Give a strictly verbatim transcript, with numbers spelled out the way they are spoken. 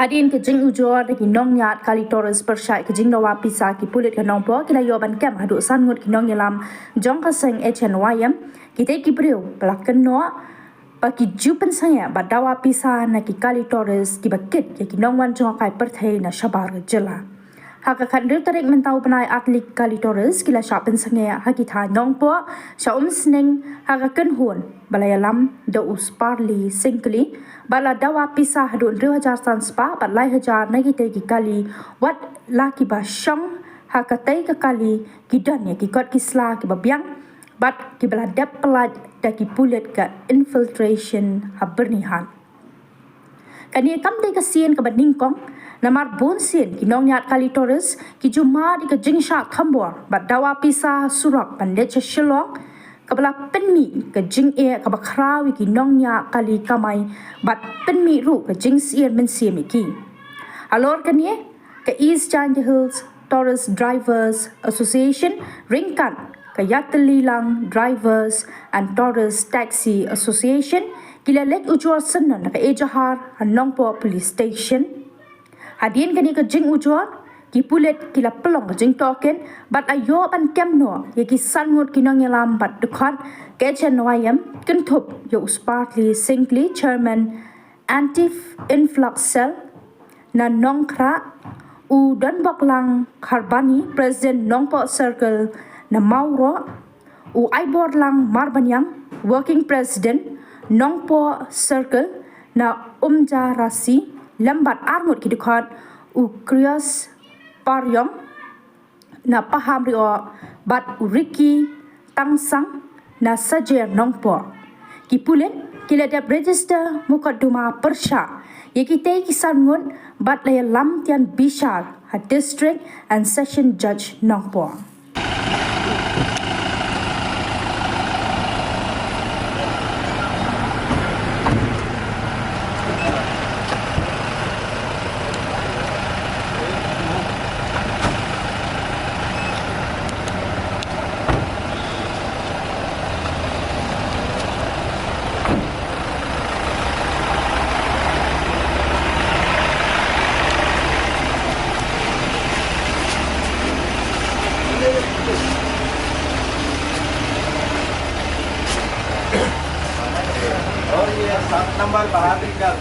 Hadien ka jingujor da ki nongñiad kali tourist pyrshah ka jingdawa pisa, ki pulit ka Nongpoh ki la ïoh ban kem haduh san ngut ki nongïalam jong ka seng H N Y M, kitei ki briew ba la kynnoh ba ki ju pynsangeh bad dawa pisa na ki kali tourist kiba kit ïa ki nongwan jngohkai pyrthei na shabar ka jylla. Ha ka khathynriew tarik mynta u bnai, artylli ki kali tourist ki la shah pynsangeh ha ki thaiñ Nongpoh sha Umsning ha ka kynhun ba la ïalam da u Sparly Syngkli, bad la dawa pisa haduh hynriew hajar san spah bad lai hajar na kitei ki kali, wat la kiba shong ha katei ka kali ki don ïa ki kot ki sla kiba biang bad kiba la dep pyllait da ki pulit ka Infiltration ha Byrnihat. Kane kam dei ka sien kaba nyngkong, namar bun sien ki nongñiad kali tourist ki ju mad ïa ka jingshah thombor bad dawa pisa surok ban leit sha Shillong, kaba la pynmih ka jingeh kaba khraw ïa ki nongñiad kali kamai bad pynmih ruh ka jingsyier mynsiem ïa ki. Halor kane, ka East Jaintia Hills Tourist Drivers Association ryngkat ka Yatyllilang Drivers and Tourist Taxi Association ki la leit ujor syndon na ka ejahar ha Nongpoh Police Station. Hadien kane ka jingujor, ki pulit ki la pynlong ka jingtohkit bad la ïoh ban kem noh ïa ki san ngut ki nongïalam bad dkhot ka H N Y M, kynthup ïa u Sparly Syngkli, Chairman Anti Influx Cell na Nongkhrah, u Donboklang Kharbani, President Nongpoh Circle na Mawroh, u Aiborlang Marbaniang, Working President Nongpoh Circle na Umjarasi, lem bad ar ngut ki dkhot, u Krios Pariong na Pahamrioh bad u Ricky Tangsang na Sajer Nongpoh. Ki pulit ki la dep register mukotduma pyrshah ïa kitei ki san ngut bad la ïalam tian bishar ha District and Session Judge Nongpoh. और ये सात नंबर बाहर निकल।